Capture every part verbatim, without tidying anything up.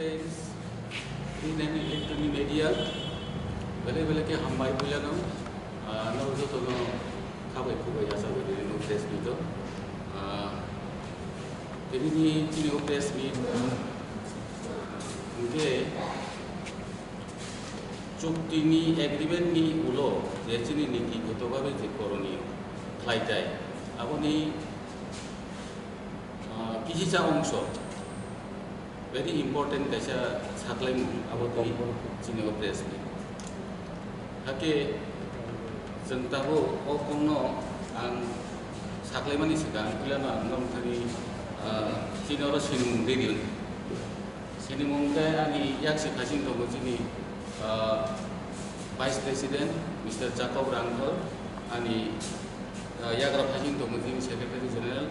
Print and electronic media, belai belai khe hambai puilano, ah, no jotono khabai khubai yachabai rino press meet o. Ah, tini ni chini o press meet, ah, hwnkhe chukti ni agreement ni ulo je chini niti goto babe je koroniyo khlai tai, aboni, ah, kisi cha ongso. Very important kaisa saklaimung abo twi chini o press ni. Hakhe chwng tabuk o kokno ang saklaimani swkang puilano ang norok thani, ah, chini oro sinimung rini. Sinimung khe ani yaksi phasing tongo chini, ah, Vice President Mister Jacob Rangthor, ani ah, yagra phasing tongo chini Secretary General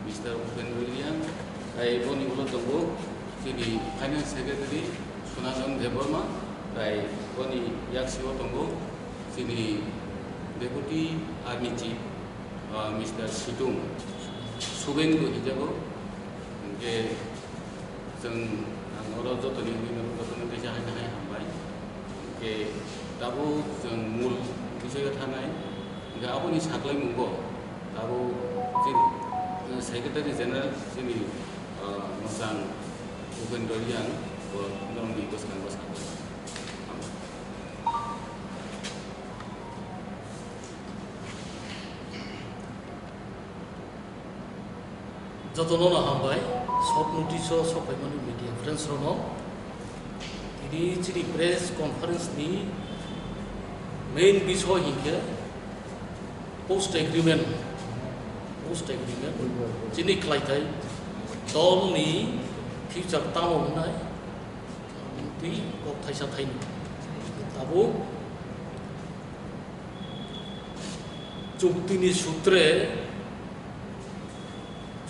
Mister Upendra Reang, tai boni ulo tongo chini Finance Secretary Sunandan Debbarma, tai boni yaksio tongo chini Deputy Army Chief, ah, Mister Situng Subengdu hinjago, hwnkhe Chwng ang oro jotoni wngwi norok jotono teisa hai hai hambai. Hwnkhe tabuk chwng mul bisoyo thanai. Hwnkhe aboni saklaimungo tabuk chini, uh, Secretary General chini, uh, mwchang Upendra Reang bo norokni bwskango saklai. Jotono no hambai, short notice o sokphaimani media friends rokno. Tini chini press conference ni main bisoy hinkhe post agreement, post agreement chini khlaitai dol ni future tamo wngnai twi kok thaisa thaini. Tabuk chukti ni sutre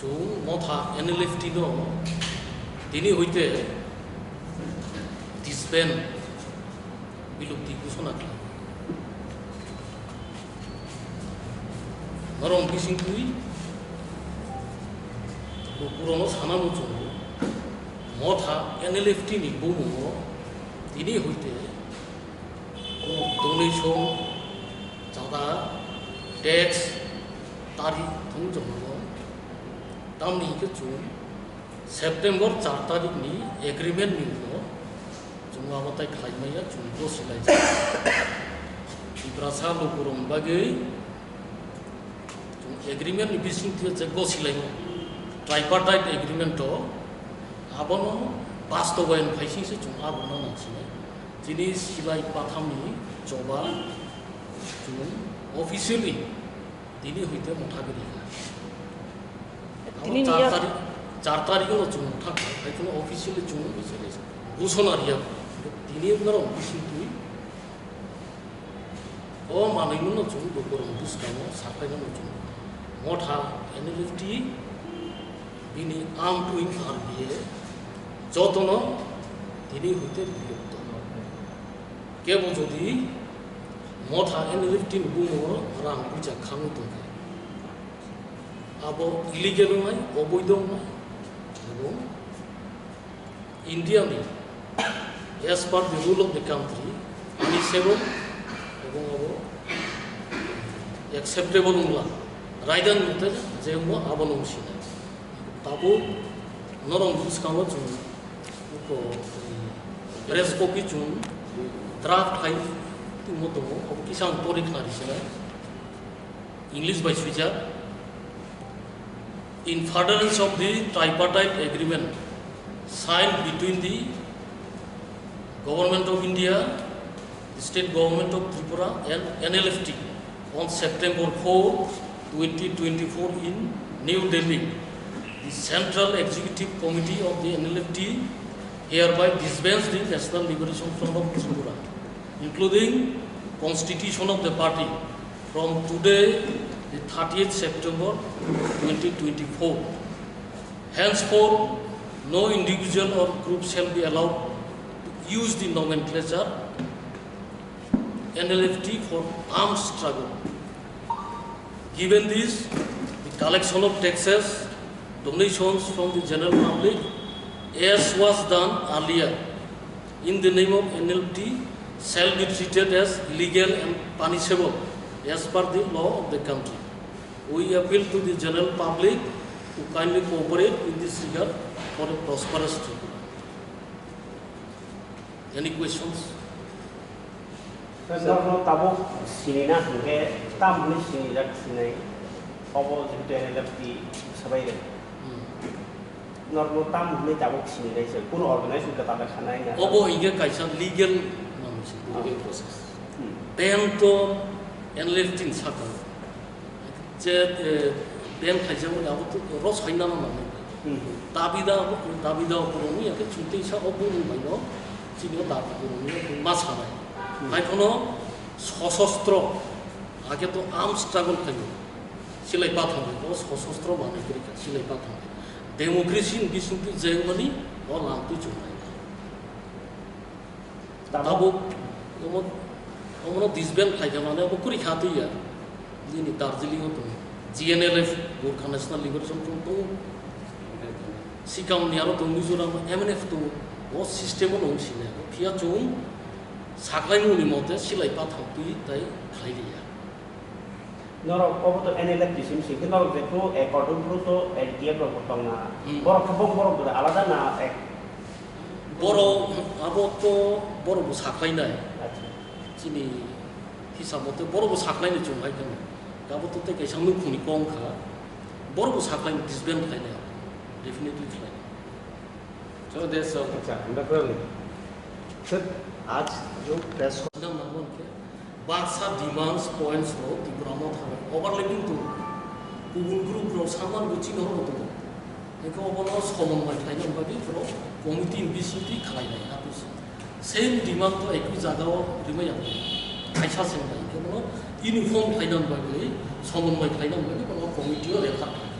chwng motha N L F T no tini hoite disband, bilupti ghosona khlai. Norok bising twi bo purono sana muchungo motha N L F T ni bumungo tini hoite donation, chada, tax, tari thung jongno. Tamni hingke chwng September char tarik ni agreement ni ulo chwng abo tai khlai maya chwng gosi lai. Tiprasa lukurok bagwi chwng agreement ni bising twi je gosi lai tripartite agreement to abono bastobayan phaising se chwng abono nang sinai. Chini silai pathamni choba chwng officially tini hoite motha giri kha. Tini abo ni char yak- tarik, char tarik no chwng motha kha, hai phano officially chwng ghosona riya. Tini norok bising twi o manwi no chwng bo borok bwskango sapai no chwng motha N L F T bini amtwing R B A jotono tini hoite biyokto. Kebo jodi motha N L F T ni bumungo rang puisa khangwi tongkhe, abo illegal wngnai, oboidho wngnai, ebong India ni as per the rule of the country, punishable ebong abo acceptable wngla, raida ni mothe je wngma abono wngsinai. Tabuk norok bwskango chwng uko press copy chwng draft khai tongmo tongo, obo kisa ang pori khna ri sinai. English bai swijak, "In furtherance of the tripartite agreement signed between the Government of India, the State Government of Tripura and N L F T on September four, twenty twenty-four in New Delhi, the Central Executive Committee of the N L F T hereby disbands the National Liberation Front of Tripura, including constitution of the party from today, the thirtieth September twenty twenty-four. Henceforth, no individual or group shall be allowed to use the nomenclature N L F T for armed struggle." Given this, the collection of taxes, donations from the general public, as was done earlier in the name of N L T shall be treated as illegal and punishable as per the law of the country. We appeal to the general public to kindly cooperate in this regard for a prosperous Tripura. Any questions? Sir, norokno tabuk sinina hwnkhe tam hwnwi sinijak sinai? Obo jehetu N L F T sabai rw. Hmm. Norokno tam hwnwi tabuk sinilai se, kunu organization kwtal khanai na? Obo hingke kaisa legal manwi se, legal process. Hmm. Bank to N L F T ni saka. Je, eh, bank khaijak mani abo to ro saina no nangnai. Hmm. Dabi da, dabi da obo rwngya khe chwng tei sa obo rwng bai no chini o dabi rwngya ma sanai. Hmm. Hai phano sosostro, ake to arm struggle khaio. Silai pathang bai, o sosostro manwi kwrwi kha, silai pathang bai. Democracy ni bisingtwi jeng mani o lamtwi chwng nai. Tabuk omo, omono disband khaikha mane obo kwrwi kha twi ya. Nini Darjeeling o tongo. G N L F, Gorkha National Liberation Front tongo. Sikang ni aro tongo Mizoram M N F tongo. O system o nong sine. Phiya chwng saklai muni mote silai pathang twi tai khlai liya. Norok obo to N L F T simi singkhe norok jephru accord wngphru to L T F rok bo tongna. Hmm. Borok khe bong borok bo alada na ek- Borok abo to borok bo saklainai. Acha. Chini hisab mote borok bo saklainai chwng hai kheno. Abo to tei kaisa nukhungni kong kha. Borok bo saklainai disband khlainai. Definitely khlainai. So, that's all. Acha, hambai kwrwng. Sir, aaj jo press Baksa demands points rok Tipra Motha bai overlapping tongo. Kubun group rok saman bo chini oro tongo. Hingke obono somonbai khlaina bagwi borok committee ni bisingtwi khlainai, apis. Same demand to ekui jaga o rimai ya. Kaisa se wngnai, hingke bono uniform khlaina bagwi, somonbai khlaina bagwi bono committee o refer khlainai.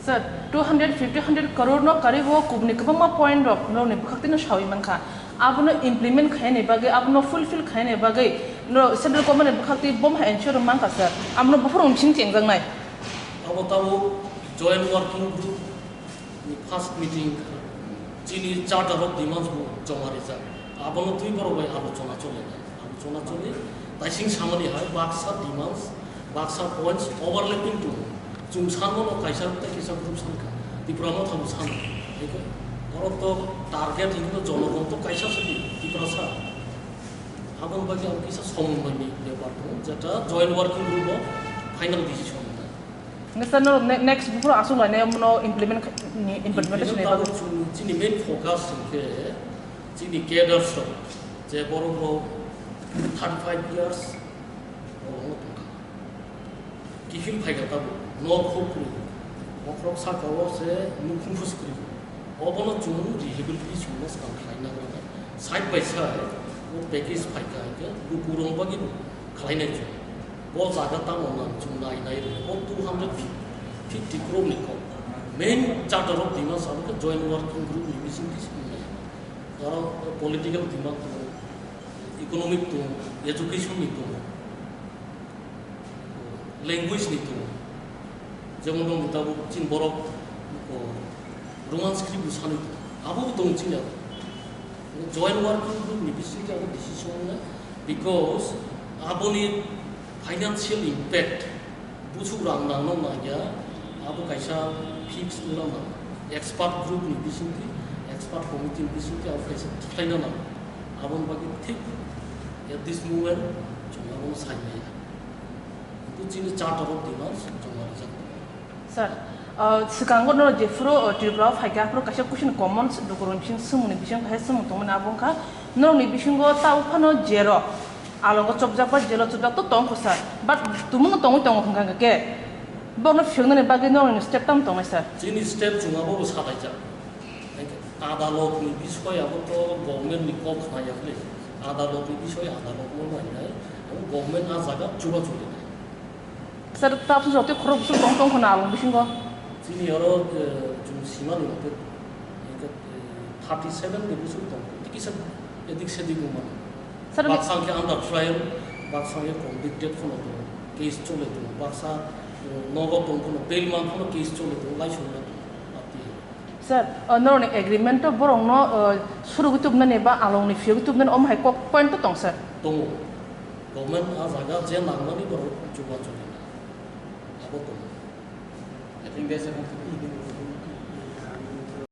Sir, two hundred fifty, hundred crore no karibo kubni kwbangma point rok norokni bwkhaktino sawi mankha. Abono implement khainani bagwi, abono fulfill khainani bagwi no central government ni bwkhaktwi bom hai ensure mankha, sir. Abono buphuru bising chengjaknai. Abo tabuk joint working group ni first meeting chini charter of demands bo joma rijak. Abono twi borok bai alochona chole. Alochona choli, taising samani hai baksa demands, baksa points overlapping tongo. Chwng sanmano kaisa tei kisa group sankha, Tipra Motha bo sano. Eko, borok to target hino jonogon to kaisa se di, Tiprasa. Aboni bagwi ang kisa somonbai ni bepar tongo, jeta joint working group o final decision wngnai. Nisa no ne-, next buphuru aswk lainai, omono implement kha-, ni implementation ni bagwi. Tabuk chwng chini main focus hwnkhe chini cadres rok, je borok rok thirty five years borok no tongkha. Kiphil phaikha tabuk, nok huk kwrwi, bokhorok saka o se nukhung phusu kwrwi. Obono chwng rehabilitation no swkang khlaina nangkha. Side by side o package phaikha hwnkhe lukurok bagwi bo khlainai chwng. Bo jaga tamo nang chwng nai nai rw o two hundred fifty crore ni kok. Main charter of demands abo khe joint working group ni bising twi se wngnai. Aro political demand tongo, economic tongo, education ni tongo. Language ni tongo. Jemon, nwng tabuk chini borok, o, Roman script bo sanwi tongo. Abo bo tongo chini abo. Joint working group ni bisingtwi abo decision wngnai, because aboni financial impact, busuk rang nangno nangya, abo kaisa fix wngna nang. Expert group ni bisingtwi, expert committee ni bisingtwi abo kaisa thikhlaina nang. Aboni bagwi thik at this moment chwng abono sai maya. Kintu chini charter of demands joma rijak tongo. Sir, uh, swkango norok jephuru, uh, Tripura o phaikha, aphuru kaisa question common lukurokni bising swngmungni bising kaisa swngmung tongmani, abo wngkha norokni bisingo tabuk phano jail o alongo chopjak ba jail o chopjak to tongkho, sir, but tumungno tongwi tongo hwnkha hwnkhe borokno phiyoknani bagwi norokni step tamo tongnai, sir? Chini step chwng abo bo salaijak. Adalotni bisoi abo to government ni kok khna ya khle. Adalotni bisoi adalot no nainai, abo government a jaga chuba chulinai. Sir, ta apsu jotoi khorok busuk tong tong khna along bisingo. Chini oro, eh, chwng simani mote, eh, thirty seven ni busuk tong, tei kisa edik sedik wngmano. Sir, baksa khe under trial, baksa khe convicted phano tongo, case chole tongo, baksa, eh, nogo tong phano, bail man phano case chole tongo, laisong ya tongo, ati. Sir, uh, norokni agreement to borokno uh, surugwi tubnani ba alongni phiyogwi tubnani omo hai kok point to tong sir. Tongo. Government a jaga je nangmani borok chuba chuba. Abo tongo. I think that's a